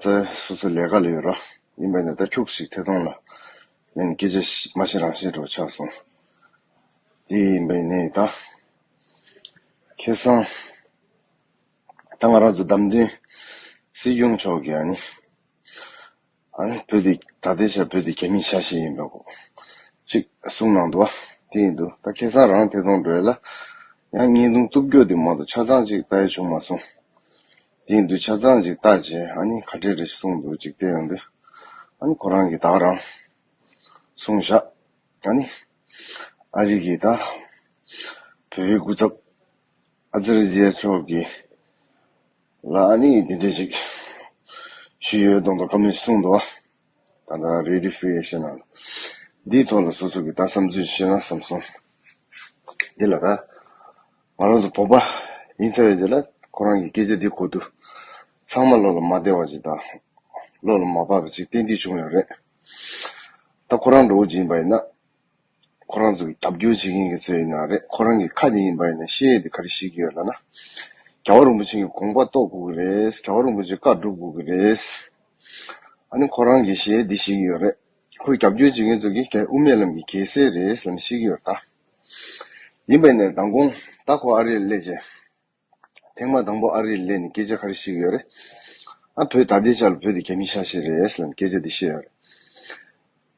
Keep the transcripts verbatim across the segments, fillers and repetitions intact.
ཙེ་སོ་སོ་ལས་ཀ་ལས་ཡོད་ར། ཡིན་པ་ནས་ད་ཁྱུག་ཞིག་ཐད་གཏོང་ལ་ཡང་སྐད་ཆ་མ་བཤད་རང་བཤད་འགྲོ་ཆགས་སོང་། དེ་ཡིན་པ་ནས་ད་ཁ་སང་ད་ང་རང་ཚོ་བདམས་ཐོན་སྲིད་སྐྱོང་མཆོག་གིས་ཨ་ནི་ཨ་ནི་བོད་དེ་ད་ལྟའི་ཆར་བོད་དེ་རྒྱ་མིའི་ཆ་ཤས་ཡིན་པ་གོ་ཅིག་གསུངས་གནང་འདུག་བ། དེ་ཡིན་དུས་ད་ཁ་སང་རང་ཐད་གཏོང་འགྲོ་ཡ་ལ་ཡང་བརྙན་ཐུང་གཏུབ་རྒྱུ་དེ་མ་གཏོགས་ཆ་ཚང་ཅིག་ལྟ་ཡ་བྱུང་མ་སོང་། དེ་ཡིན་དུས་ཆ་ཚང་ཅིག་ལྟ་བྱས་ཨ་ནི་ག་འདྲས་རེད་གསུངས་འདུག་ཅིག་བལྟས་ཡོང་དུས་ཨ་ནི་ཁོ་རང་གིས་ད་ག་རང་གསུངས་བཞག་ཨ་ནི་ཨ་རི་གིས་ད་བོད་པའི་སྐུ་ཚབ་ཨ་ཙི་རི་ཛི་ཡ་མཆོག་གིས་ལ་ཨ་ནི་འདི་འདྲས་ཅིག་ཞུས་ཡོད་མདོག་མདོག་བཀའ་མོལ་གསུངས་འདུག་བ། ད་ལྟ་རེ་ཌི་ཡོ་ཧྥི་ཨེ་ཤི་ཡ་ནང་འདིའི་ཐོག་ལ་སོ་སོ་གིས་ད་བསམ་ཚུལ་བཤད་ན་བསམ་སོང་། འདི་ལ་ད་ང་རང་ཚོ་བོད་པ་ཡིན་ཚར་བའི་རྗེས་ལ་ཁོ་རང་གི་སྐད་ཆ་འདི་གོ་དུས་ཚང་མ་བློ་ལ་མ་བདེ་བ་ཅིག་དང་བློ་ལ་མ་བབས་པ་ཅིག་ཏན་ཏན་བྱུང་ཡོད་རེད། ད་ཁོ་རང་འདྲ་བོ་ཅིག་ཡིན་པ་ཡིན་ན། ཁོ་རང་ཚོ་གི་རྒྱབ་སྐྱོར་བྱེད་མཁན་གྱི་ཚོ་ཡིན་ན་རེད། ཁོ་རང་གི་ཁ་ནས་ཡིན་པ་ཡིན་ན་བཤད་ཡས་དེ་ག་རེ་བཤད་ཀྱི་ཡོད་ལབ་ན། རྒྱལ་བ་རིན་པོ་ཆེ་གི་དགོངས་པ་རྟོགས་དགོས་ཀྱི་རེད། རྒྱལ་བ་རིན་པོ་ཆེ་བཀའ་སྒྲུབ་དགོས་ཀྱི་རེད། ཨ་ནི་ཁོ་རང་གིས་བཤད་ཡས་འདི་བཤད་ཀྱི་ཡོད་རེད། ཁོའི་རྒྱབ་སྐྱོར་བྱེད་མཁན་ཚོ་གིས་རྒྱ་དབུ་མའི་ལམ་གྱི་རྒྱལ་སྲས་རེད་ཟེར་ནས་བཤད་ཀྱི་ཡོད་རེད་ད། ཡིན་པ་ཡིན་ནའི་མདང་དགོང་ད་ཁོ་ཨ་རིར་སླེབས་རྗེས། ཐེངས་མ་དང་པོ་ཨ་རིར་སླེབས་ནས་སྐད་ཆ་ག་རེ་བཤད་ཀྱི་ཡོད་རེད། ཨ་བོད་ད་ལྟའི་ཆར་ལ་བོད་དེ་རྒྱ་མིའི་ཆ་ཤས་རེད་ཟེར་ནས་སྐད་ཆ་དེ་བཤད་ཡོད་རེད།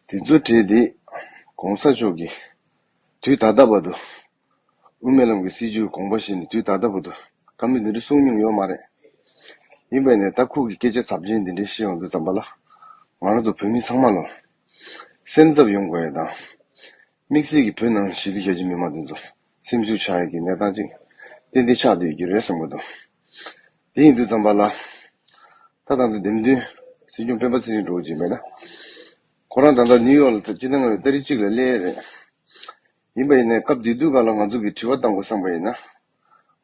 དེ་ཚོ་གྲས་དེ་༸གོང་ས་མཆོག་གིས་དུས་ད་ལྟ་བར་དུ་དབུ་མའི་ལམ་གྱི་སྲིད་བྱུས་དགོངས་པ་བཞེས་ནས་དུས་ད་ལྟ་བར་དུ་བཀའ་མོལ་འདི་འདྲ་གསུངས་མྱོང་ཡོད་མ་རེད། ཡིན་པ་ཡིན་ནའི་ད་ཁོ་གི་སྐད་ཆ་ཚབས་ཆེན་འདི་འདྲ་བཤད་ཡོང་དུས་ཙམ་པ་ལ་ང་རང་ཚོ་བོད་མི་ཚང་མ་ལ་སེམས་འཚབ་ཡོང་དགོས་ཡ་དང་། དམིགས་བསལ་གྱི་བོད་ནང་ཞི་བདེ་རྒྱ་ཆེ་མི་མང་དེ་ཚོ་སེམས་ཤུགས་ཆག་ཡག་གི་གནས་སྟངས་ཅིག་ཏན་ཏན་ཆགས་བསྡད་ཡོད་ཀྱི་རེད་བསམ་གྱི་འདུག་དེ་ཡིན་དུས་ཙམ་པ་ལ། ད་ད་ལྟ་འདེམས་ཐོན་སྲིད་སྐྱོང་སྤེན་པ་ཚེ་རིང་འགྲོ་བཞིན་མེད་ན། ཁོ་རང་ད་ལྟ་ནིའུ་ཡོག་ལ་སྤྱི་ཟླ་ལྔ་པའི་ཏ་རིག་གཅིག་ལ་སླེབས་རེད། ཡིན་པ་ཡིན་ནའི་སྐབས་དེ་དུས་སྒང་ལ་ང་ཚོ་གིས་དྲི་བ་བཏང་དགོས་བསམ་པ་ཡིན་ན།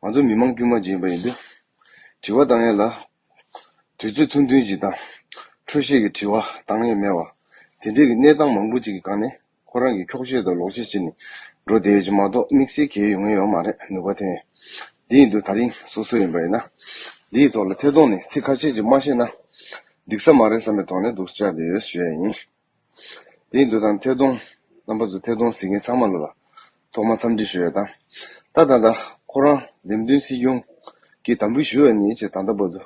ང་ཚོ་མི་མང་དཀྱུས་མ་ཅིག་ཡིན་པ་ཡིན་དུས། དྲི་བ་བཏང་ཡ་ལ། དུས་ཚོད་ཐུང་ཐུང་ཅིག་དང་། འཕྲོ་ཤེས་ཀྱི་དྲི་བ་བཏང་ཡས་མེད་པ། དེ་འདྲའི་གི་གནས་སྟངས་མང་པོ་ཅིག་གི་སྒང་ནས་ཁོ་རང་གིས་འཁྱོག་བཤད་དང་ལོག་བཤད་བྱས་ནས་འགྲོ་བསྡད་ཡོད་ཀྱི་མ་གཏོགས་དམིགས་བསལ་གལ་ཡོང་ཡས་ཡོད་མ་རེད། ནུས་པ་ཐོན་ཡས། འདི་ཡིན་དུས་ད་རིང་སོ་སོ་ཡིན་པ་ཡིན་ན། འདིའི་ཐོག་ལ་ཐད་གཏོང་ནས་ཚིག་ཁ་ཤས་ཅིག་མ་བཤད་ན། འགྲིག་ས་མ་རེད་བསམ་པའི་ཐོག་ནས་འདུག་སེ་བཅར་བསྡད་ཡོད་ཞུ་ཡ་ཡིན། དེ་ཡིན་དུས་དང་ཐད་གཏོང་རྣམ་པ་ཚོ་ཐད་གཏོང་གཟིགས་མཁན་ཚང་མ་ལ་ལ་ཐོག་མ་འཚམས་འདྲི་ཞུ་ཡ་དང་། ད་ད་ད་ཁོ་རང་འདེམས་ཐོན་སྲིད་སྐྱོང་གི་དམ་འབུལ་ཞུ་བ་ནས་བྱས་ད་ལྟ་བར་དུ་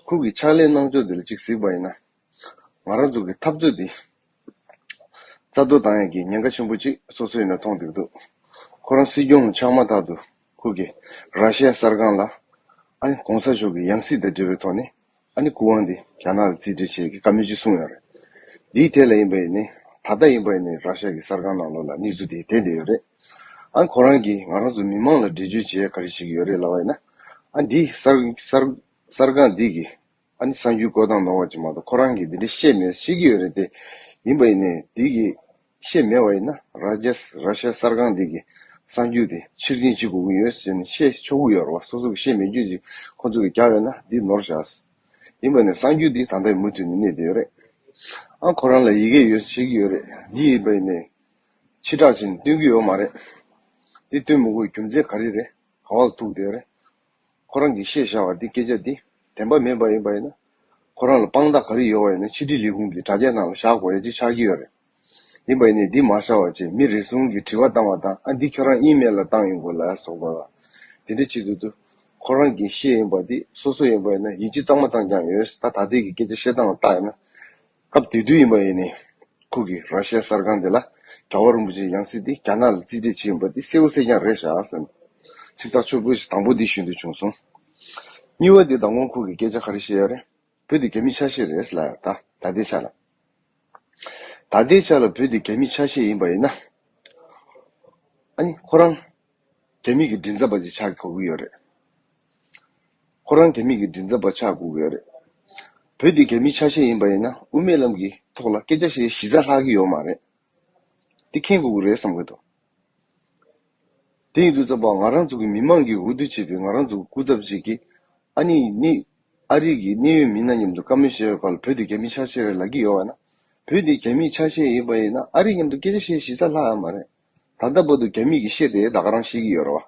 ཁོ་གི་ཕྱག་ལས་གནང་ཕྱོགས་དེ་ལ་གཅིག་གཟིགས་པ་ཡིན་ན། ང་རང་ཚོ་གི་འཐབ་རྩོད་དེ་རྩ་གཏོར་བཏང་ཡ་གི་ཉེན་ཁ་ཆེན་པོ་གཅིག་སོ་སོ་ཡིན་ན་མཐོང་བསྡད་འདུག་ཁོ་རང་སྲིད་སྐྱོང་ཆགས་མ་ཐག་ཏུ་ཁོ་གི་ར་ཤི་ཡ་གསར་ཁང་ལ་ཨ་ནི་གོང་ས་མཆོག་གི་ཡང་སྲིད་དང་འབྲེལ་བའི་ཐོག་ནས། ཨ་ནི་སྐུ་དབང་དེ་རྒྱ་ནག་ལ་རྩིས་སྤྲད་བྱེད་ཀྱི་བཀའ་མོལ་ཅིག་གསུངས་ཡོད་རེད། འདིའི་ཐད་ལ་ཡིན་པ་ཡིན་ནའི་ད་ལྟ་ཡིན་པ་ཡིན་ནའི་ར་ཤ་གི་གསར་ཁང་ནང་ལོགས་ལ་གནས་ཚུལ་དེ་བསྡད་བསྡད་ཡོད་རེད། ཨ་ཁོ་རང་གིས་ང་རང་ཚོ་མི་མང་ལ་འགྲེལ་བརྗོད་བྱེད་ཡ་ག་རེ་བྱེད་ཀྱི་ཡོད་རེད་ལབ་པ་ཡིན་ན། ཨ་འདི་གསར་གསར་གསར་ཁང་འདི་གི་ཨ་ནི་གསར་འགྱུར་བཀོད་སྟངས་ནོར་བ་ཅིག་མ་གཏོགས་ཁོ་རང་གིས་འདི་འདྲ་བཤད་མེད་བཤད་ཀྱི་ཡོད་རེད་དེ། ཡིན་པ་ཡིན་ནའི་འདི་གི་བཤད་མེད་པ་ཡིན་ན་ར་ཇ་ར་ཤ་གསར་ཁང་འདི་གི་གསར་འགྱུར་དེ་ཕྱིར་འཐེན་བྱེད་དགོས་ཀྱི་ཡོད་ཟེར་ནས་བཤད་ཆོག་གི་ཡོད་རེད་བ། སོ་སོ་གིས་བཤད་མེད་རྒྱུ་ཅིག་ཁོ་ཚོ་གིས་རྒྱབ་ཡོད་ན་འདི་ནོར་བཞག་ཡིན་པ་ནས་གསར་འགྱུར་འདི་ད་ལྟ་མུ་མཐུད་ནས་གནས་བསྡད་ཡོད་རེད། ཨ་ཁོ་རང་ལ་ཡི་གེ་ཡོད་ཟེར་གྱི་ཡོད་རེད། འདི་ཡིན་པ་ཡིན་ནས་ཕྱིར་བསྒྲགས་བྱས་ནས་སྟོན་གྱི་ཡོད་མ་རེད། འདི་སྟོན་མི་དགོས་རྒྱུ་མཚན་ག་རེ་རེད། ག་བ་ལ་ཐུག་བསྡད་ཡོད་རེད། ཁོ་རང་གིས་བཤད་བཞག་པ་འདི་སྐད་ཆ་འདི་བདེན་པ་མིན་པ་ཡིན་པ་ཡིན་ན། ཁོ་རང་ལ་དཔང་རྟགས་ག་རེ་ཡོད་པ་ཡིན་ན་ཕྱི་དྲིལ་ལས་ཁུངས་ཀྱི་དྲ་རྒྱ་ནང་ལ་བཞག་དགོས་ཡ་ཅིག་ཆགས་ཀྱི་ཡོད་རེད། ཡིན་པ་ཡིན་ནའི་འདི་མ་བཞག་པ་བྱས་མི་རེ་ཟུང་གིས་དྲི་བ་བཏང་བ་དང་ཨ་འདི་ཁྱོད་རང་ཨི་མེལ་ལ་བཏང་ཡོང་དགོས་ལ་སོགས་པ་ལ། དེ་འདྲ་བྱེད་དུས་དུ། ཁོ་རང་གིས་བཤད་ཡིན་པ་འདི་སོ་སོ་ཡིན་པ་ཡིན་ན་ཡིད་ཆེས་གཙང་མ་གཙང་རྐྱང་ཡོད། ད་ད་ལྟའི་གི་སྐད་ཆ་བཤད་སྟངས་ལ་བལྟས་ཡིན་ན། སྐབས་དེ་དུས་ཡིན་པ་ཡིན་ནའི། ཁོ་གིས་ར་ཤི་ཡ་གསར་ཁང་དེ་ལ་རྒྱལ་བ་རིན་པོ་ཆེའི་ཡང་སྲིད་དེ་རྒྱ་ནག་ལ་རྩིས་སྤྲད་བྱས་ཡིན་པ་དེ་གསལ་པོ་གསལ་རྐྱང་རེད་ཤག་ཟེར་ནས། ཚིག་ཐག་ཆོད་པོ་ཞིག་དང་པོ་འདི་ཞུ་འདོད་བྱུང་སོང་། གཉིས་པ་དེ་མདང་དགོང་ཁོ་གིས་སྐད་ཆ་ག་རེ་བཤད་ཡོད་རེད། བོད་དེ་རྒྱ་མིའི་ཆ་ཤས་རེད་ཟེར་ལབ་ཡོད་ད་ད་ལྟའི་ཆ་ལ། ད་ལྟའི་ཆ་ལ་བོད་དེ་རྒྱ་མིའི་ཆ་ཤས་ཡིན་པ་ཡིན་ན། ཨ་ནི་ཁོ་རང་རྒྱ་མི་གི་མགྲིན་ཚབ་པ་ཅིག་ཆགས་དགོས་ཀྱི་ཡོད་རེད། ཁོ་རང་རྒྱ་མི་གི་མགྲིན་ཚབ་པ་ཆགས་དགོས་ཀྱི་ཡོད་རེད། བོད་འདི་རྒྱ་མིའི་ཆ་ཤས་ཡིན་པ་ཡིན་ན་དབུ་མའི་ལམ་གྱི་ཐོག་ལ་སྐད་ཆ་བཤད་གཞི་རྩ་ལྷག་གི་ཡོད་མ་རེད། འདི་མཁྱེན་དགོས་ཀྱི་རེད་བསམ་གྱི་འདུག་དེ་ཡིན་དུས་ཙམ་པ་ང་རང་ཚོ་གི་མི་མང་གིས་འོས་བསྡུ་བྱས་པའི་ང་རང་ཚོ་གི་སྐུ་ཚབ་ཅིག་གིས་ཨ་ནི་ནི་ཨ་རི་གི་གནད་ཡོད་མི་སྣ་མཉམ་དུ་བཀའ་མོལ་བཤད་པའི་སྐབས་ལ་བོད་འདི་རྒྱ་མིའི་ཆ་ཤས་རེད་ལབ་ཀྱི་ཡོད་པ་ན། བོད་འདི་རྒྱ་མིའི་ཆ་ཤས་ཡིན་པ་ཡིན་ན་ཨ་རི་མཉམ་དུ་སྐད་ཆ་བཤད་གཞི་རྩ་ལྷག་ཡོད་མ་རེད། ད་ལྟ་བར་དུ་རྒྱ་མི་གིས་བཤད་དེ་ད་ག་རང་བཤད་ཀྱི་ཡོད་རེད་བ།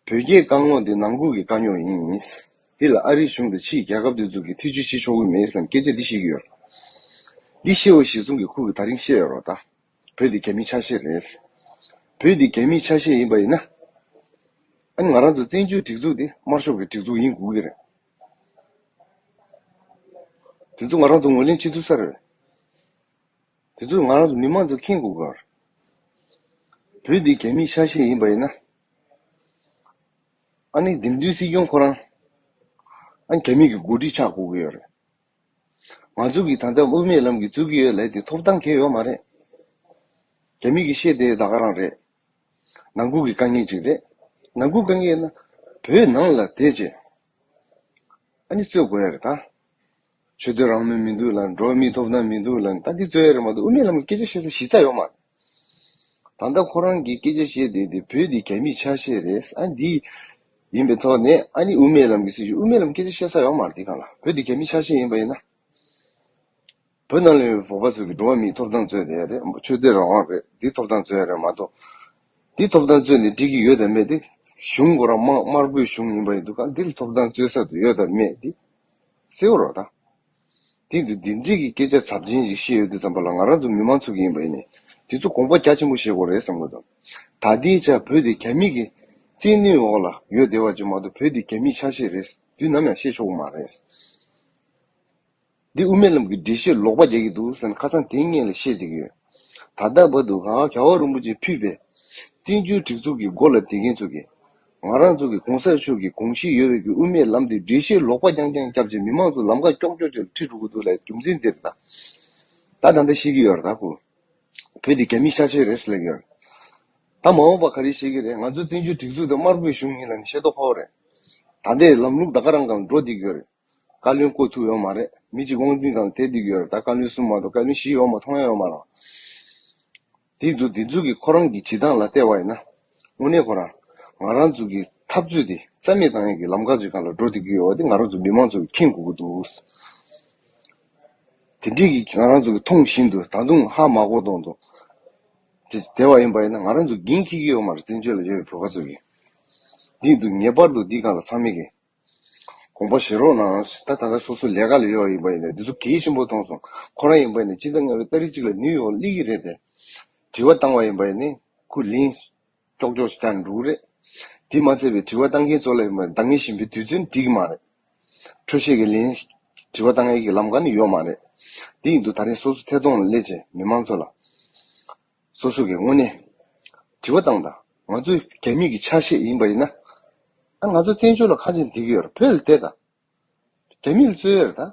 བོད་རྒྱའི་དཀའ་ངལ་འདི་ནང་ཁུལ་གྱི་དཀའ་རྙོག་ཡིན། འདི་ལ་ཨ་རིའི་གཞུང་དང་ཕྱིའི་རྒྱལ་ཁབ་དེ་ཚོ་གིས་ཐེ་བྱུས་བྱེད་ཆོག་གི་མེད་ཟེར་ནས་སྐད་ཆ་འདི་བཤད་ཀྱི་ཡོད་རེད། འདི་བཤད་པ་གཞིར་བཟུང་གིས་ཁོ་གིས་ད་རིང་བཤད་ཡོད་རེད་ད། བོད་འདི་རྒྱ་མིའི་ཆ་ཤས་རེད། བོད་འདི་རྒྱ་མིའི་ཆ་ཤས་ཡིན་པ་ཡིན་ན། ཨ་ནི་ང་རང་ཚོ་བཙན་བྱོལ་སྒྲིག་འཛུགས་འདི་དམར་ཤོག་གི་སྒྲིག་འཛུགས་ཡིན་དགོས་ཀྱི་རེད། དེ་ཚོ་ང་རང་ཚོ་ངོས་ལེན་བྱེད་ཐུབ་ས་རེད། དེ་ཚོ་ང་རང་ཚོ་མི་མང་ཚོ་མཁྱེན་དགོས་ཀྱི་རེད། བོད་འདི་རྒྱ་མིའི་ཆ་ཤས་ཡིན་པ་ཡིན་ན། ཨ་ནི་འདེམས་ཐོན་སྲིད་སྐྱོང་ཁོ་རང་ཨ་ནི་རྒྱ་མི་གི་འགོ་ཁྲིད་ཆགས་དགོས་ཀྱི་ཡོད་རེད། ང་ཚོ་གིས་ད་ལྟ་དབུ་མའི་ལམ་གྱི་བཙུགས་ཀྱི་ཡོད་ལབ་དེ་ཐོབ་ཐང་གང་ཡང་ཡོད་མ་རེད། རྒྱ་མི་གིས་བཤད་དེ་ད་ག་རང་རེད། ནང་ཁུལ་གྱི་དཀའ་ངལ་ཅིག་རེད། ནང་ཁུལ་དཀའ་ངལ་ཡིན་ན་བོད་ནང་ལ་བསྡད་བྱས་ཨ་ནི་རྩོད་དགོས་ཡ་རེད་ད། ཆོས་དད་རང་མོས་མི་འདུག་ལབ། འགྲོ་བ་མིའི་ཐོབ་ཐང་མི་འདུག་ལབ། ད་འདི་རྩོད་ཡ་རེད་མ་གཏོགས་དབུ་མའི་ལམ་གྱི་སྐད་ཆ་བཤད་ས་གཞི་རྩ་ཡོད་མ་རེད། ད་ལྟ་ཁོ་རང་གིས་སྐད་ཆ་བཤད་བསྡད་དེ་བོད་འདི་རྒྱ་མིའི་ཆ་ཤས་རེད། ཨ་འདི་ཡིན་པའི་ཐོག་ནས་ཨ་ནི་དབུ་མའི་ལམ་གྱི་སྲིད་བྱུས། དབུ་མའི་ལམ་སྐད་ཆ་བཤད་ས་ཡོད་མ་རེད། འདི་སྒང་ལ་བོད་འདི་རྒྱ་མིའི་ཆ་ཤས་ཡིན་པ་ཡིན་ན། བོད་ནང་ལ་ཡོད་པའི་བོད་པ་ཚོ་གི་འགྲོ་བ་མིའི་ཐོབ་ཐང་རྩོད་བསྡད་རེད། ཆོས་དད་རང་དབང་རེད། འདི་ཐོབ་ཐང་རྩོད་ཡ་རེད་མ་གཏོགས། འདི་ཐོབ་ཐང་རྩོད་ནས་འགྲིག་གི་ཡོད་དམ་མེད་དེ། གཞུང་ཁོ་རང་དམར་དམར་པོའི་གཞུང་ཡིན་པ་ཡིན་དུས་ག་འདི་ལ་ཐོབ་ཐང་རྩོད་ས་དེ་ཡོད་དམ་མེད་དེ་གསལ་པོ་རེད་ད། དེ་དུས་འདི་འདྲས་ཀྱི་སྐད་ཆ་ཚབས་ཆེན་ཞིག་བཤད་ཡོད་དུས་ཙམ་པ་ལ་ང་རང་ཚོ་མི་མང་ཚོ་གི་ཡིན་པ་ཡིན་ནའི་དེ་ཚོ་དགོངས་པ་རྒྱ་ཆེན་པོ་བཞེས་དགོས་རེད་བསམ་གི་འདུག་ད་ལྟའི་ཆར་བོད་དེ་རྒྱ་མི་གི་བཙན་གནོན་འོག་ལ་ཡོད་བསྡད་པ་ཅིག་མ་གཏོགས་བོད་དེ་རྒྱ་མིའི་ཆ་ཤས་རེད་དུས་ནམ་ཡང་བཤད་ཆོག་གི་མ་རེད། འདི་དབུ་མའི་ལམ་གྱི་འགྲེལ་བཤད་ལོག་པ་རྒྱག་གི་འདུག་ཟེར་ནས་ཁ་སང་དེ་སྔོན་ལ་བཤད་བསྡད་ཀྱི་ཡོད། ད་ལྟ་བར་དུ་ག་རྒྱལ་བ་རིན་པོ་ཆེས་ཕུལ་བའི་བཙན་བྱོལ་སྒྲིག་འཛུགས་ཀྱི་མགོ་ལ་བསྡད་མཁན་ཚོ་གིས་ང་རང་ཚོ་གི་གོང་ས་མཆོག་གི་དགོངས་གཞི་ཡོད་པའི་གི་དབུ་མའི་ལམ་དེ་འགྲེལ་བཤད་ལོག་པ་རྐྱང་རྐྱང་བརྒྱབ་བྱས་མི་མང་ཚོ་ལམ་ཁ་ཀྱོག་ཀྱོག་ཅིག་ལ་ཁྲིད་འགྲོ་གི་འདུག་ལབ་རྒྱུ་མཚན་འདི་རེད་ད། ད་ད་ལྟ་བཤད་ཀྱི་ཡོད་རེད་ད་ཁོ། བོད་འདི་རྒྱ་མིའི་ཆ་ཤས་རེད་ཟེར་ལབ་ཀྱི་ཡོད་རེད། ད་མ་འོངས་པ་ག་རེ་བཤད་ཀྱི་རེད། ང་ཚོ་བཙན་བྱོལ་སྒྲིག་འཛུགས་དེ་དམར་པོའི་གཞུང་ཡིན་ལབ་ནས་བཤད་མདོག་ཁ་པོ་རེད། ད་ལྟའི་ལམ་ལུགས་ད་ག་རང་སྒང་འགྲོ་བསྡད་ཀྱི་ཡོད་རེད། བཀའ་བློན་བསྐོ་ཐུབ་ཡོད་མ་རེད། མི་གཅིག་དབང་འཛིན་སྒང་ལ་བསྡད་བསྡད་ཀྱི་ཡོད་རེད། ད་བཀའ་བློན་གསུམ་མ་གཏོགས་བཀའ་བློན་བཞི་ཡོད་མ་མཐོང་ཡ་ཡོད་མ་རེད། དེ་ཚོ་དེ་ཚོ་གི་ཁོ་རང་གི་བྱེད་སྟངས་ལ་བལྟས་པ་ཡིན་ན། དངོས་གནས་ཁོ་རང་ང་རང་ཚོ་གི་འཐབ་རྩོད་དེ་རྩ་མེད་བཏང་ཡ་གི་ལམ་ཁ་ཅིག་སྒང་ལ་འགྲོ་བསྡད་ཀྱི་ཡོད་པ་དེ་ང་རང་ཚོ་མི་མང་ཚོ་གིས་མཁྱེན་དགོས་ཀྱི་འདུག་དེ་འདྲས་ཀྱི་ང་རང་ཚོ་གིས་མཐོང་བཞིན་དུ་ད་དུང་ཧ་མ་གོ་གཏོང་དུ་དེ་བསྡད་པ་ཡིན་པ་ཡིན་ན་ང་རང་ཚོ་འགན་འཁྱེར་གྱི་ཡོད་མ་རེད། བཙན་བྱོལ་ལ་ཡོད་པའི་བོད་པ་ཚོ་གིས། འདི་འདུག་ངེས་པར་དུ་འདི་སྒང་ལ་ཚང་མས་ཀྱི་དགོངས་པ་བཞེས་རོགས་གནང་། ད་ད་ལྟ་སོ་སོ་ལས་ཀ་ལ་ཡོད་ཡིན་པ་ཡིན་ན་འདི་ཚོ་གལ་ཆེན་པོ་མཐོང་སོང་། ཁོ་རང་ཡིན་པ་ཡིན་ན་སྤྱི་ཟླ་ལྔ་པའི་ཏ་རིག་གཅིག་ལ་ནིའུ་ཡོག་སླེབས་ཀྱི་རེད་དེ། དྲི་བ་བཏང་བ་ཡིན་པ་ཡིན་ན་ཁོས་ལན་ཀྱོག་ཀྱོག་ཞིག་རྒྱག་འགྲོ་གི་རེད། དེ་མ་ཚད་པའི་དྲི་བ་བཏང་མཁན་ཚོ་ལ་ཡིན་པ་ཡིན་ན་ད་ངས་བཞིན་པའི་དུས་ཚོད་འགྲིག་གི་མ་རེད། འཕྲོ་ཤེས་ཀྱི་ལན་དྲི་བ་བཏང་ཡས་ཀྱི་ལམ་ཁ་ནི་ཡོད་མ་རེད། དེ་ཡིན་དུས་ད་རིང་སོ་སོ་ཐད་གཏོང་ལ་སླེབས་བྱས་མི་མང་ཚོ་ལ། སོ་སོ་གིས་དངོས་གནས་དྲི་བ་བཏང་དང་། ང་ཚོས་རྒྱ་མི་གི་ཆ་ཤས་ཡིན་པ་ཡིན་ན། ཨ་ང་ཚོ་བཙན་བྱོལ་ལ་གང་བྱས་ནས་བསྡད་ཀྱི་ཡོད་རེད། བོད་ལ་བསྡད་དང་། རྒྱ་མི་ལ་རྩོད་ཡོད་རེད་ད།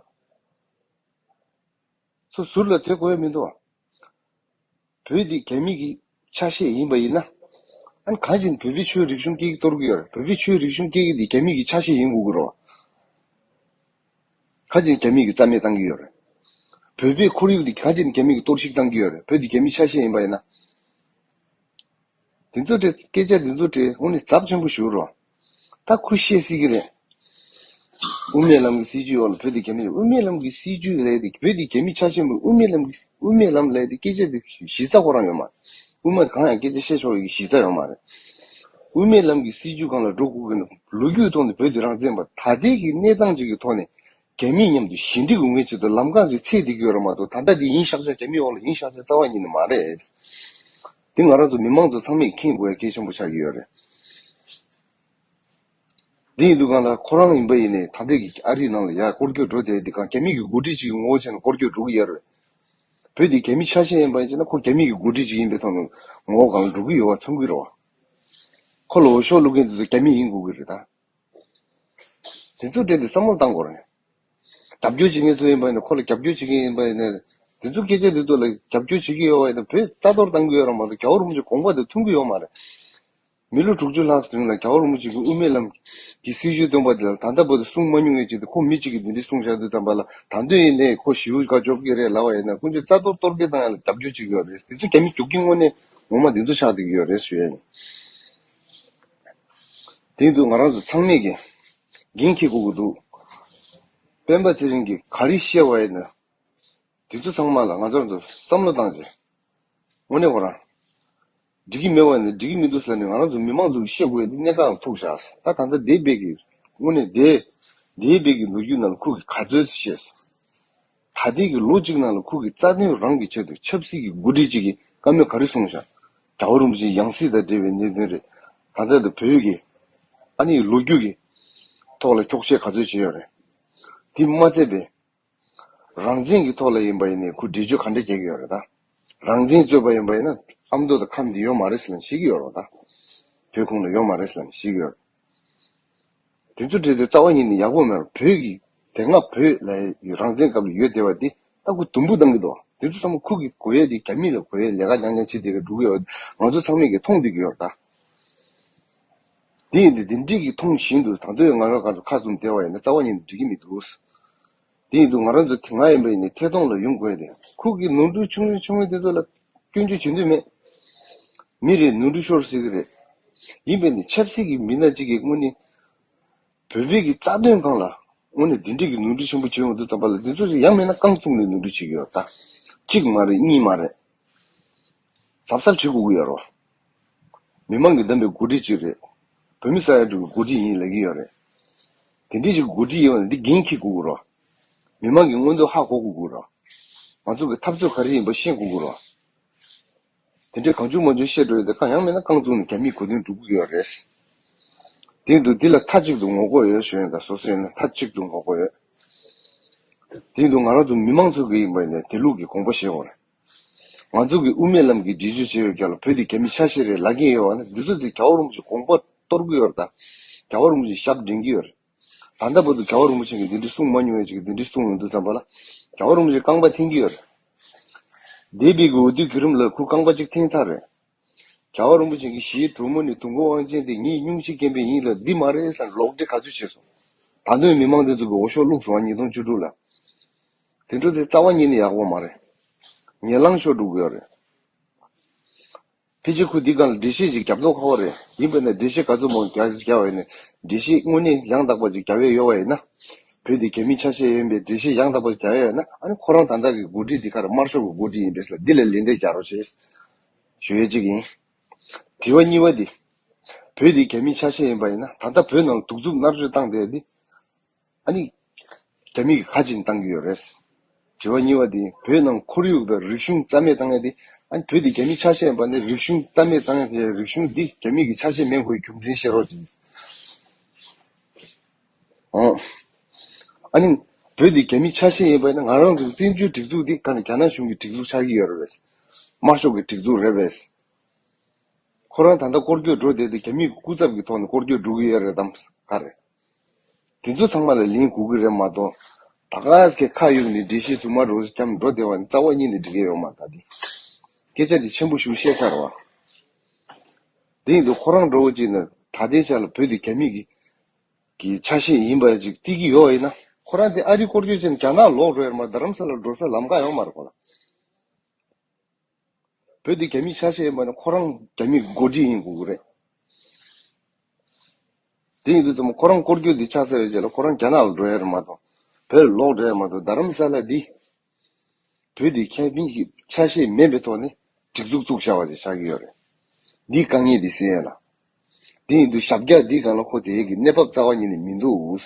ཚུར་ཟུར་ལ་སྡོད་དགོས་ཡ་མི་འདུག་བ། བོད་འདི་རྒྱ་མི་གི་ཆ་ཤས་ཡིན་པ་ཡིན་ན། ཨ་ནི་གང་བྱས་ནས་བོད་པའི་ཆོས་རིག་གཞུང་སྐད་ཀྱིས་གཏོར་གྱི་ཡོད་རེད། བོད་པའི་ཆོས་རིག་གཞུང་སྐད་ཀྱི་འདི་རྒྱ་མི་གི་ཆ་ཤས་ཡིན་དགོས་ཀྱི་རེད་བ། གང་བྱས་ནས་རྒྱ་མི་གིས་རྩ་མེད་བཏང་གི་ཡོད་རེད། བོད་པའི་ཁོར་ཡུག་འདི་གང་བྱས་ནས་རྒྱ་མི་གིས་གཏོར་བཤིག་བཏང་གི་ཡོད་རེད། བོད་འདི་རྒྱ་མིའི་ཆ་ཤས་ཡིན་པ་ཡིན་ན། དེ་ཚོ་དེ་སྐད་ཆ་དེ་ཚོ་དེ་དངོས་གནས་ཚབས་ཆེན་པོ་ཞིག་རེད་བ། ད་ཁོས་བཤད་སྲིད་ཀྱི་རེད། དབུ་མའི་ལམ་གྱི་སྲིད་བྱུས་འོག་ལ་བོད་དེ་རྒྱ་མི་རེད། དབུ་མའི་ལམ་གྱི་སྲིད་བྱུས་ལས་དེ་བོད་དེ་རྒྱ་མིའི་ཆ་ཤས་མིན། དབུ་མའི་ལམ་གྱི་དབུ་མའི་ལམ་ལས་དེ་སྐད་ཆ་དེ་གཞི་རྩ་ཁོ་རང་ཡོད་མ་རེད། དབུ་མ་གང་ཡང་སྐད་ཆ་བཤད་ཆོག་ཡག་གི་གཞི་རྩ་ཡོད་མ་རེད། དབུ་མའི་ལམ་གྱི་སྲིད་བྱུས་སྒང་ལ་འགྲོ་དགོས་ཀྱི་ན་ལོ་རྒྱུས་ཐོག་ནས་བོད་དེ་རང་བཙན་པ་ད་ལྟའི་གི་གནས་སྟངས་ཅིག་གི་ཐོག་ནས་རྒྱ་མིའི་མཉམ་དུ་ཞི་འགྲིག་ཡོང་མཁན་ཆེད་དུ་ལམ་ཁ་ཞིག་འཚོལ་བསྡད་ཀྱི་ཡོད་རེད་མ་གཏོགས། ད་ལྟ་དེ་ཡིན་ཤག་ཤག་རྒྱ་མིའི་འོག་ལ་ཡིན་ཤག་ཤག་རྩ་བ་ཉིད་ནས་མ་རེད། དེ་ང་རང་ཚོ་མི་མང་ཚོ་ཚང་མས་མཁྱེན་དགོས་ཡ་གལ་ཆེན་པོ་ཆགས་ཀྱི་ཡོད་རེད། དེ་ཡིན་དུས་སྒང་ལ་ཁོ་རང་ཡིན་པ་ཡིན་ནའི་ད་ལྟའི་གི་ཨ་རིའི་ནང་ལ་ཡ་སྐོར་སྐྱོད་འགྲོ་བསྡད་དེ་སྒང་རྒྱ་མི་གི་འགོ་ཁྲིད་ཅིག་གི་ངོ་བོ་བྱས་ནས་སྐོར་སྐྱོད་འགྲོ་གི་ཡོད་རེད། བོད་དེ་རྒྱ་མིའི་ཆ་ཤས་ཡིན་པ་ཡིན་ན་ཁོ་རྒྱ་མི་གི་འགོ་ཁྲིད་ཅིག་ཡིན་པའི་ཐོག་ནས་ངོ་བོ་སྒང་ལ་འགྲོ་གི་ཡོད་པ་མཚོན་གྱི་རེད་བ། ཁོ་ལ་འོས་ཤོག་བླུག་མཁན་དེ་ཚོ་རྒྱ་མི་ཡིན་དགོས་ཀྱི་རེད་ད། དེ་ཚོ་དྲན་ཏེ་བསམ་བློ་བཏང་དགོས་རེད། རྒྱབ་སྐྱོར་བྱེད་མཁན་ཚོ་ཡིན་པ་ཡིན་ན་ཁོ་ལ་རྒྱབ་སྐྱོར་བྱེད་མཁན་ཡིན་པ་ཡིན་ན། དེ་ཚོ་སྐད་ཆ་དེ་ཚོ་ལ་རྒྱབ་སྐྱོར་བྱེད་ཀྱི་ཡོད་པ་ཡིན་ན་བོད་རྩ་གཏོར་བཏང་གི་ཡོད་རེད་མ་གཏོགས་རྒྱལ་བ་རིན་པོ་ཆེ་དགོངས་པ་དེ་མཐུན་གྱི་ཡོད་མ་རེད། མི་ལོ་དྲུག་ཅུ་ལྷག་རིང་ལ་རྒྱལ་བ་རིན་པོ་ཆེ་གི་དབུ་མའི་ལམ་གྱི་སྲིད་བྱུས་སྟོན་པ་དེ་ལ་ད་ལྟ་བར་དུ་གསུང་མ་མྱོང་བའི་ཆེད་དུ་ཁོ་མི་གཅིག་གིས་འདི་འདྲ་གསུངས་བཞག་དུས་ཙམ་པ་ལ་ད་དུང་ཡིན་ནའི་ཁོ་ཞེ་པོ་དགའ་ཆོག་གི་རེད་ལབ་པ་ཡིན་ན་ཀུན་སྤྱོད་རྩ་གཏོར་གཏོར་སྐྱོན་བཏང་ཡ་ལ་རྒྱབ་སྐྱོར་བྱེད་ཀྱི་ཡོད་རེད། དེ་ཚོ་རྒྱ་མི་རྒྱུག་ཁྱི་དངོས་གནས་ངོ་མ་འདི་ཚོ་ཆགས་བསྡད་ཀྱི་ཡོད་རེད་ཞུ་ཡ་ཡིན། དེ་ཡིན་དུས་ང་རང་ཚོ་ཚང་མས་ཀྱི་འགན་འཁྱེར་དགོས་ཀྱི་འདུག་སྤེན་པ་ཚེ་རིང་གིས་ག་རེ་བཤད་པ་ཡིན་ན། དེ་ཚོ་ཚང་མ་ལ་ང་ཚོ་ཚོ་བསམ་བློ་བཏང་རྗེས། དངོས་གནས་ཁོ་རང་། འགྲིག་གི་མེད་པ་ཡིན་ན་འགྲིག་གི་མི་འདུག་ཟེར་ནས་ང་རང་ཚོ་མི་མང་ཚོ་གིས་བཤད་དགོས་ཡ་དེ་གནད་འགག་ལ་ཐུག་བཞག་ད་ད་ལྟ་དེ་བས་ཀྱི་དངོས་གནས་དེ་ འདས་པའི་གི་ལོ་རྒྱུས་ནང་ལ་ཁོ་གིས་ག་ཚོད་བཤད་སོང་། ད་ལྟའི་གི་ལོ་གཅིག་ནང་ལ་ཁོ་གིས་རྩ་དོན་རང་གི་ཆེད་དུ་ཆབ་སྲིད་ཀྱི་འགོ་ཁྲིད་ཅིག་གིས་བཀའ་མོལ་ག་རེ་གསུངས་ཤག་རྒྱལ་བ་རིན་པོ་ཆེའི་ཡང་སྲིད་དང་འབྲེལ་བའི་གནད་དོན་རེད། ད་ལྟ་དུ་བོད་ཀྱི་ཨ་ནི་ལོ་རྒྱུས་ཀྱི་ཐོག་ལ་འཁྱོག་བཤད་ག་ཚོད་བྱས་ཡོད་རེད། དེ་མ་ཚད་པའི་རང་བཙན་གྱི་ཐོག་ལ་ཡིན་པ་ཡིན་ནའི་ཁོ་འགྲེལ་བརྗོད་ག་འདྲ་རྒྱག་གི་ཡོད་རེད་ད། རང་བཙན་རྩོད་པ་ཡིན་པ་ཡིན་ན་ཨ་མདོ་དང་ཁམས་འདི་ཡོད་མ་རེད་ཟེར་ལབ་ནས་བཤད་ཀྱི་ཡོད་རེད་ད། བོད་ཁོངས་ལ་ཡོད་མ་རེད་ཟེར་ལབ་ནས་བཤད་ཀྱི་ཡོད་རེད། དེ་ཚོ་བྲིས་ཏེ་རྩ་བ་ཉིད་ནས་ཡག་པོ་མེད་པར་བོད་ཀྱི་དེ་སྔ་བོད་ལ་རང་བཙན་སྐབས་ལ་ཡོད་བསྡད་པ་འདི་ད་ཁོ་དུམ་བུ་བཏང་གི་འདུག་དེ་ཚོ་ཚང་མ་ཁོ་གི་གོ་ཡས་དེ་རྒྱ་མི་ལ་གོ་ཡས་ལས་ཀ་རྐྱང་རྐྱང་བྱེད་བསྡད་ཀྱི་འགྲོ་གི་ཡོད། ང་ཚོ་ཚང་མས་ཀྱི་མཐོང་བསྡད་ཀྱི་ཡོད་ད། དེ་ཡིན་དུས་དེ་འདྲས་ཀྱི་མཐོང་བཞིན་དུ་ད་དུང་ང་རང་ག་ཚོད་ཁ་བཙུམ་བསྡད་པ་ཡིན་ན་རྩ་བ་ཉིད་ནས་འགྲིག་གི་མི་འདུག་དེ་ཡིན་དུས་ང་རང་ཚོ་དེ་སྔ་ཡིན་པ་ཡིན་ནའི་ཐད་གཏོང་ལ་ཡོང་དགོས་ཏེ་ཁོ་གི་ནོར་འཁྲུལ་ཆུང་ངུ་ཆུང་ངུ་དེ་ཚོ་ལ་སྐྱོན་བརྗོད་བྱེད་འདོད་མེད། མི་རེ་ནོར་འཁྲུལ་ཤོར་སྲིད་ཀྱི་རེད། ཡིན་པས་ནི་ཆབ་སྲིད་ཀྱི་མི་སྣ་གཅིག་གིས་དངོས་གནས་བོད་པའི་གི་རྩ་དོན་སྒང་ལ་དངོས་གནས་འདི་འདྲས་ཀྱི་ནོར་འཁྲུལ་ཆེན་པོ་བྱེད་ཡོང་དུས་ཙམ་པ་ལ་འདི་ཚོ་ཡང་མིན་ན་རྐང་བཙུགས་ནས་ནོར་འཁྲུལ་བྱེད་ཀྱི་ཡོད་ད། གཅིག་མ་རེད་གཉིས་མ་རེད། གཟབ་གཟབ་བྱེད་དགོས་ཀྱི་ཡོད་རེད་བ། མི་མང་གིས་བདམས་པའི་འགོ་ཁྲིད་ཅིག་རེད། བོད་མི་ས་ཡ་དྲུག་གི་འགོ་ཁྲིད་ཡིན་ལབ་ཀྱི་ཡོད་རེད། དེ་འདྲས་ཅིག་འགོ་ཁྲིད་ཡིན་པ་ན་འདི་འགན་འཁྱེར་དགོས་ཀྱི་རེད་བ། མི་མང་གི་མངོན་འདོད་ཧ་གོ་དགོས་ཀྱི་རེད་བ། ང་ཚོ་གི་འཐབ་རྩོད་ག་རེ་ཡིན་པ་ཤེས་དགོས་ཀྱི་རེད་བ། དེ་འདྲའི་གང་བྱུང་མང་བྱུང་བཤད་འགྲོ་ཡོད་དེ་གང་ཡང་མིན་ན་རྐང་བཙུགས་ནས་རྒྱ་མིའི་གོ་དོན་སྒྲུབ་ཀྱི་ཡོད་རེད། དེ་འདུག་འདི་ལ་མཐའ་གཅིག་ཏུ་ངོ་རྒོལ་ཡོད་ཞུ་ཡིན་ད། སོ་སོ་ཡིན་ན་མཐའ་གཅིག་ཏུ་ངོ་རྒོལ་ཡོད། དེ་འདུག་ང་རང་ཚོ་མི་མང་ཚོ་གི་ཡིན་པ་ཡིན་ན་དེ་ལུགས་ཀྱི་དགོངས་པ་བཞེས་དགོས་རེད། ང་ཚོ་གི་དབུ་མའི་ལམ་གྱི་འགྲེལ་བརྗོད་བྱས་ཡོད་ཀྱང་ལ་བོད་དེ་རྒྱ་མི་ཆ་ཤས་རེད་ལབ་ཀྱི་ཡོད་བ་ན་འདི་ཚོ་ཚོས་རྒྱལ་བ་རིན་པོ་ཆེ་དགོངས་པ་གཏོར་གྱི་ཡོད་རེད་ད། རྒྱལ་བ་རིན་པོ་ཆེ་ཞབས་འདྲེན་གྱི་ཡོད་རེད། ད་ལྟ་བར་དུ་རྒྱལ་བ་རིན་པོ་ཆེ་གིས་འདི་འདྲ་གསུངས་མ་མྱོང་བའི་ཅིག་འདི་འདྲ་གསུངས་ཡོང་དུས་ཙམ་པ་ལ་རྒྱལ་བ་རིན་པོ་ཆེ་རྐང་པ་འཐེན་གྱི་ཡོད་རེད། འདས་པའི་གི་འོས་བསྡུ་བརྒྱུད་རིམ་ལ་ཁོ་རྐང་པ་གཅིག་འཐེན་ཚར་རེད། རྒྱལ་བ་རིན་པོ་ཆེ་གི་ཞེ་གྲོགས་མོ་ནི་དུང་དཀར་དབང་ཆེན་དེ་ངའི་སྙུང་གཞི་རྒན་པའི་ཡིན་ལ་འདི་མ་རེད་ཟེར་ལོག་འགྲེལ་ག་ཚོད་བྱས་སོང་། ད་དུང་མི་མང་དེ་ཚོ་གི་འོས་ཤོག་བླུགས་སོང་ཉིས་སྟོང་བཅུ་དྲུག་ལ། དེ་འཕྲོ་དེ་རྩ་བ་ཉིད་ནས་ཡག་པོ་མ་རེད། ངན་ལང་ཤོར་འགྲོ་གི་ཡོད་རེད། ཕལ་ཆེར་ཁོ་འདི་སྒང་ལ་འགྲེལ་བཤད་ཅིག་རྒྱབ་མདོག་ཁ་པོ་རེད། ཡིན་པས་ན་འགྲེལ་བཤད་ག་ཚོད་མང་རྒྱག་རྒྱག་པ་ཡིན་ན་འགྲེལ་བཤད་དངོས་གནས་ཡང་དག་པ་ཅིག་རྒྱབ་ཡས་ཡོད་པ་ཡིན་ན། བོད་དེ་རྒྱ་མིའི་ཆ་ཤས་ཡིན་པའི་འགྲེལ་བཤད་ཡང་དག་པ་ཅིག་རྒྱབ་ཡས་ཡོད་ན་ཨ་ནི་ཁོ་རང་ད་ལྟ་གི་འགོ་ཁྲིད་འདི་ག་རེ་དམར་ཤོག་གི་འགོ་ཁྲིད་ཡིན་པས་ལ་འདི་ལ་ལན་འདེབས་རྒྱག་རོགས་བྱེད། ཞུ་ཡས་གཅིག་ཡིན། དྲི་བ་གཉིས་པ་འདི། བོད་དེ་རྒྱ་མིའི་ཆ་ཤས་ཡིན་པ་ཡིན་ན་ད་ལྟ་བོད་ནང་ལ་གདུག་རྩུབ་མནར་གཅོད་བཏང་བསྡད་འདི། ཨ་ནི། རྒྱ་མི་གིས་ག་ཅིག་བཏང་གི་ཡོད་རེད། དྲི་བ་གཉིས་པ་དེ་བོད་ནང་ཁོར་ཡུག་དང་རིག་གཞུང་རྩ་མེད་བཏང་ཡ་དེ་ཨ་ནི་བོད་དེ་རྒྱ་མི་ཆ་ཤས་ཡིན་པ་ནི་རིག་གཞུང་རྩ་མེད་བཏང་ཡ་དེ་རིག་གཞུང་འདི་རྒྱ་མི་གི་ཆ་ཤས་མེད་དགོས་རྒྱུ་མཚན་བཤད་རོགས་གྱིས། ཨོ། ཨ་ནི། བོད་དེ་རྒྱ་མི་ཆ་ཤས་ཡིན་པ་ནི་ང་རང་ཚོའི་བཙན་བྱོལ་སྒྲིག་འཛུགས་འདི་ག་ནས་རྒྱ་ནག་གཞུང་གི་སྒྲིག་འཛུགས་ཆགས་ཀྱི་ཡོད་རེད་པས། དམར་ཤོག་གི་སྒྲིག་འཛུགས་རེད་པས། ཁོ་རང་ད་ལྟ་སྐོར་སྐྱོད་འགྲོ་བསྡད་དེ་རྒྱ་མིའི་སྐུ་ཚབ་ཀྱི་ཐོག་ནས་སྐོར་སྐྱོད་འགྲོ་གི་ཡོད་རེད་དམ་ག་རེད། དེ་ཚོ་ཚང་མ་ལ་ལན་དགོས་ཀྱི་རེད་མ་གཏོགས། ད་ག་ཟེ་ཁ་གཡུག་ནས་འགྲེལ་བཤད་རྫུན་མ་རོ་རྐྱམ་འགྲོ་བསྡད་པ་ནི་རྩ་བ་ཉིད་ནས་འགྲིག་གི་ཡོད་མ་རེད་ད་དེ། སྐད་ཆ་དེ་ཆེན་པོ་ཞིག་བཤད་ཚར་བ། དེ་ཡིན་དུས་ཁོ་རང་འགྲོ་བ་ཅིག་ནི་ད་ལྟའི་ཆ་ལ་བོད་དེ་རྒྱ་མི་གི་གི་ཆ་ཤས་ཡིན་པ་ཅིག་བརྩི་གི་ཡོད་ཡིན་ན་ཁོ་རང་དེ་ཨ་རི་སྐོར་སྐྱོད་བྱས་ནས་རྒྱ་ནག་ལོག་འགྲོ་ཡ་རེད་མ་རེད། རྡ་རམ་ས་ལ་འགྲོ་ས་ལམ་ཁ་ཡོད་མ་རེད་ཁོ་ལ། བོད་འདི་རྒྱ་མིའི་ཆ་ཤས་ཡིན་པ་ནི་ཁོ་རང་རྒྱ་མིའི་འགོ་ཁྲིད་ཡིན་དགོས་ཀྱི་རེད། དེ་ཡིན་དུས་ཙམ་ཁོ་རང་སྐོར་སྐྱོད་འདི་ཆགས་ཚར་བའི་རྗེས་ལ་ཁོ་རང་རྒྱ་ནག་ལ་འགྲོ་ཡ་རེད་མ་གཏོགས་བོད་ལ་ལོག་འགྲོ་ཡ་མ་གཏོགས་རྡ་རམ་ས་ལ་འདི་བོད་འདི་རྒྱ་མིའི་ཆ་ཤས་མིན་པའི་ཐོག་ནས་སྒྲིག་འཛུགས་བཙུགས་བཞག་པ་ཅིག་ཆགས་ཀྱི་ཡོད་རེད། འདིའི་དཀའ་ངལ་འདི་སེལ་ཡ་ལ། དེ་ཡིན་དུས་ཞབས་བཀྱག་འདིའི་སྒང་ལ་ཁོ་དེའི་གི་གནས་བབ་རྩ་བ་ཉིད་ནས་མི་འདུག་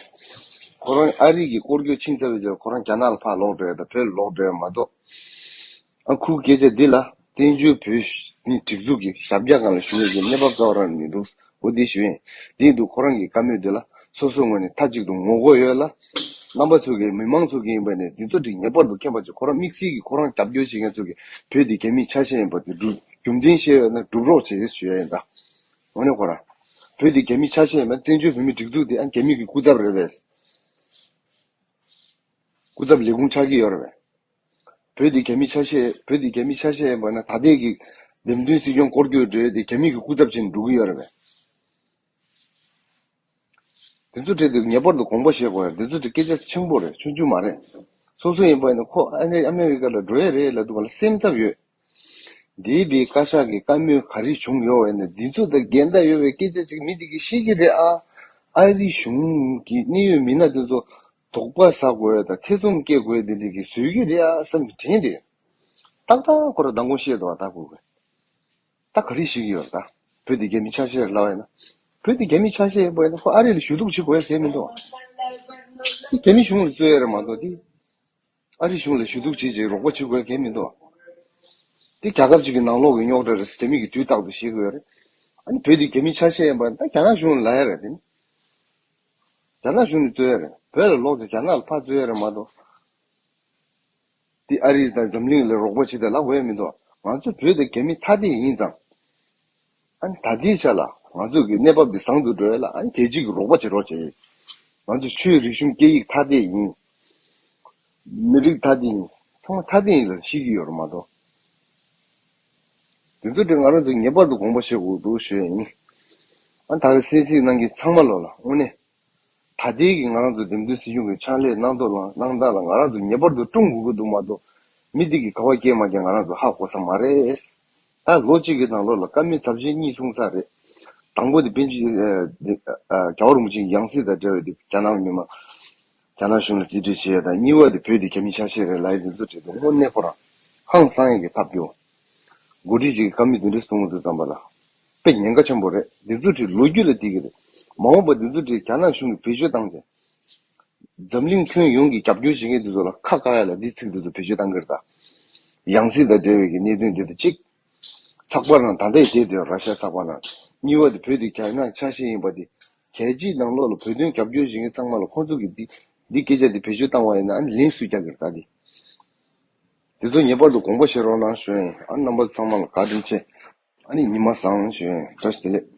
ཁོ་རང་ཨ་རི་གི་སྐོར་སྐྱོད་ཕྱིན་ཚར་བའི་རྗེས་ཁོ་རང་རྒྱ་ནག་ལ་ཕར་ལོག་འགྲོ་ཡ་དང་བོད་ལ་ལོག་འགྲོ་ཡ་མ་གཏོགས། ཨ་ཁུ་སྐད་ཆ་འདི་ལ་བཙན་བྱོལ་བོད་མི་སྒྲིག་འཛུགས་ཀྱི་ཞབས་བཀྱག་སྒང་ལ་བཞུགས་ཡོད་ཀྱི་གནས་བབ་རྩ་བ་རང་མི་འདུག་འོ་འདི་ཞུ་ཡིན། དེ་ཡིན་དུས་ཁོ་རང་གི་བཀའ་མོལ་འདི་ལ་སོ་སོའི་ངོས་ནས་མཐའ་གཅིག་ཏུ་ངོ་རྒོལ་ཡོད་ལ། རྣམ་པ་ཚོ་གིས་མི་མང་ཚོ་གིས་ཡིན་པ་ནས་འདི་ཚོ་འདི་ངེས་པར་དུ་མཁྱེན་པ་ཅིག་ཁོ་རང་དམིགས་བསལ་གྱིས་ཁོ་རང་རྒྱབ་སྐྱོར་བྱེད་མཁན་ཚོ་གིས་བོད་འདི་རྒྱ་མིའི་ཆ་ཤས་ཡིན་པ་དེ་སྒྲུབ་རྒྱུ་མཚན་བཤད་ཡོད་ན་སྒྲུབ་རོགས་བྱེད་ཞུ་ཡ་ཡིན་ད། འོ་ནས་ཁོ་ར། བོད་འདི་རྒྱ་མིའི་ཆ་ཤས་ཡིན་པ་བཙན་བྱོལ་བོད་མིའི་སྒྲིག་འཛུགས་འདི་ཨ་རྒྱ་མི་གི་སྐུ་ཚབ་རེད་པས། སྐུ་ཚབ་ལས་ཁུངས་ཆགས་ཀྱི་ཡོད་རེད་པས། བོད་འདི་རྒྱ་མིའི་ཆ་ཤས་བོད་འདི་རྒྱ་མིའི་ཆ་ཤས་ཡིན་པ་ན་ད་ལྟའི་གི་འདེམས་ཐོན་སྲིད་སྐྱོང་སྐོར་སྐྱོད་འགྲོ་ཡ་དེ་རྒྱ་མི་གི་སྐུ་ཚབ་བྱས་ནས་འགྲོ་གི་ཡོད་རེད་པས། དེ་ཚོ་འཕྲད་དུས་ངེས་པར་དུ་དགོངས་པ་བཞེས་དགོས་ཡ་རེད། དེ་ཚོ་དེ་སྐད་ཆ་ཆེན་པོ་རེད། ཆུང་ཆུང་མ་རེད། སོ་སོ་ཡིན་པ་ཡིན་ན་ཁོ་ཨ་ནི་ཨ་མེ་རི་ཀ་ལ་འགྲོ་ཡ་རེད་ལབ་དུས་ག་ལ་སེམས་འཚབ་ཡོད། འདས་པའི་བཀའ་ཤག་གི་བཀའ་མོལ་ག་རེ་བྱུང་ཡོད་པ་ཡིན་ན་འདི་ཚོ་དང་འགལ་ཟླ་ཡོད་པའི་སྐད་ཆ་ཅིག་མི་འདི་གིས་ཤེས་ཀྱི་རེད་ཨ། ཨ་རི་གཞུང་གི་གནད་ཡོད་མི་སྣ་དེ་ཚོ་དོགས་པ་ཟ་དགོས་ཡ་དང་ཐེ་ཚོམ་སྐྱེ་དགོས་ཡ་འདི་འདི་གིས་བཟོས་ཀྱི་རེད་ཨ་བསམ་གྱི་དྲན་ཏེ། ཏག་ཏག་ཁོ་ར་མདང་དགོང་བཤད་འདུག་བ་ད་ཁོ་གིས། ད་ག་རེ་ཞིག་ཡོད་ད། བོད་དེ་རྒྱ་མི་ཆ་ཤས་རེད་ལབ་པ་ཡིན་ན། བོད་དེ་རྒྱ་མི་ཆ་ཤས་ཡིན་པ་ཡིན་ན་ཁོ་ཨ་རི་ལ་ཞུ་གཏུག་བྱེད་དགོས་ཡ་གལ་མི་འདུག་དེ་རྒྱ་མི་གཞུང་ལ་རྩོད་ཡ་རེད་མ་གཏོགས་དེ། ཨ་རི་གཞུང་ལ་ཞུ་གཏུག་བྱེད་ཅིག་རོགས་པ་བྱེད་དགོས་གལ་མི་འདུག་དེ་རྒྱལ་ཁབ་ཅིག་གི་ནང་ལོགས་ཀྱི་རྙོག་དྲ་རེད་ཟེར་རྒྱ་མི་གིས་དུས་རྟག་ཏུ་ཤེས་དགོས་རེད། ཨ་ནི་བོད་དེ་རྒྱ་མི་ཆ་ཤས་ཡིན་པ་ད་རྒྱ་ནག་གཞུང་ལ་ལབ་ཡ་རེད་དེ་ནི། རྒྱ་ནག་གཞུང་ནས་རྩོད་ཡ་རེད། བོད་ལ་ལོག་ཚེ་རྒྱ་ནག་ལ་ཕར་རྩོད་ཡ་རེད་མ་གཏོགས། དེ་ཨ་རི་དང་འཛམ་གླིང་ལ་རོགས་པ་བྱེད་དེ་ལབ་དགོས་ཡ་མི་འདུག་ང་ཚོ་བོད་དེ་རྒྱ་མི་ཐ་དད་ཡིན་ཙང་། ཨ་ནི་ད་ལྟའི་ཆ་ལ་ང་ཚོ་གི་གནས་བབ་འདི་བཟང་དུ་འགྲོ་ཡ་ལ་ཨ་ནི་རྒྱལ་སྤྱི་གི་རོགས་པ་བྱེད་རོགས་བྱེད། ང་ཚོ་ཆོས་རིག་གཞུང་སྐད་ཡིག་ཐ་དད་ཡིན། མི་རིགས་ཐ་དད་ཡིན། ཚང་མ་ཐ་དད་ཡིན་ལ་ཤེས་ཀྱི་ཡོད་རེད་མ་གཏོགས། དེ་ཚོ་དེ་ང་རང་ཚོ་ངེས་པར་དུ་དགོངས་པ་བཞེས་དགོས་འདུག་ཞུ་ཡ་ཡིན། ཨ་ད་རེས་གསན་གཟིགས་གནང་མཁན་ཚང་མ་ལོ་ལ་དངོས་གནས། ད་ལྟའི་གི་ང་རང་ཚོ་འདེམས་ཐོན་སྲིད་གཞུང་གི་ཕྱག་ལས་གནང་ཐོག་ལ་གནང་སྟངས་ལ་ང་རང་ཚོ་ངེས་པར་དུ་སྲུང་དགོས་ཀྱི་འདུག་མ་གཏོགས། མི་འདི་གི་ག་བ་སྐྱེས་མ་སྐྱེས་ང་རང་ཚོ་ཧ་གོ་ས་མ་རེད། ད་ལོ་གཅིག་གི་ནང་ལོགས་ལ་བཀའ་མོལ་ཚབས་ཆེན་གཉིས་གསུངས་ཚར་རེད། དང་པོ་དེ་པཎ་ཆེན་ཨ་ཨ་རྒྱལ་བ་རིན་པོ་ཆེའི་ཡང་སྲིད་དང་འབྲེལ་བའི་དེ་རྒྱ་ནག་མི་མང་རྒྱ་ནག་གཞུང་ལ་རྩིས་སྤྲོད་བྱེད་ཡ་དང་། གཉིས་པ་དེ་བོད་དེ་རྒྱ་མི་ཆ་ཤས་རེད་ལབ་ཡ་དེ་ཚོ་བྲིས་འདུག་དངོས་གནས་ཁོ་རང་ཧང་སང་ཡ་གི་ཐབས་སྐྱོ། འགོ་ཁྲིད་ཅིག་གིས་བཀའ་མོལ་དེ་འདྲ་གསུང་དུས་ཙམ་པ་ལ། དཔེ་ཉེན་ཁ་ཆེན་པོ་རེད། འདི་ཚོ་དེ་ལོ་རྒྱུས་ལ་བརྩི་གི་རེད། མ་འོངས་པ་འདི་ཚོ་དེ་རྒྱ་ནག་གཞུང་གིས་བེད་སྤྱོད་བཏང་ཚེ། འཛམ་གླིང་ཁྱོན་ཡོངས་ཀྱི་རྒྱབ་སྐྱོར་བྱེད་མཁན་དེ་ཚོ་ལ་ཁ་བཀག་ཡ་ལ་འདི་ཚིག་དེ་ཚོ་བེད་སྤྱོད་བཏང་གི་རེད་ད། ཡང་སྲིད་དང་འབྲེལ་བའི་གི་གནད་དོན་འདི་དང་གཅིག་ཚགས་པར་ནང་ད་ལྟ་ཡི་དེ་དེ་ར་ཤ་ཚགས་པར་ནང་། གཉིས་པ་དེ་བོད་དེ་རྒྱ་ནག་ཆ་ཤས་ཡིན་པ་དེ། རྒྱལ་སྤྱིའི་ནང་ལོགས་ལ་བོད་དོན་རྒྱབ་སྐྱོར་བྱེད་མཁན་ཚང་མ་ལ་ཁོང་ཚོ་གིས་འདི་འདི་སྐད་ཆ་འདི་བེད་སྤྱོད་བཏང་བ་ཡིན་ན་ཨ་ནི་ལན་སུས་རྒྱག་གི་རེད་ད་འདི། དེ་ཚོ་ངེས་པར་དུ་དགོངས་པ་བཞེས་རོགས་གནང་ཞུ་ཡིན། ཨ་རྣམ་པ་ཚང་མ་ལ་བཀའ་དྲིན་ཆེ། ཨ་ནི་ཉི་མ་བཟང་ཞུ་ཡིན། བཀྲ་ཤིས་བདེ་ལེགས།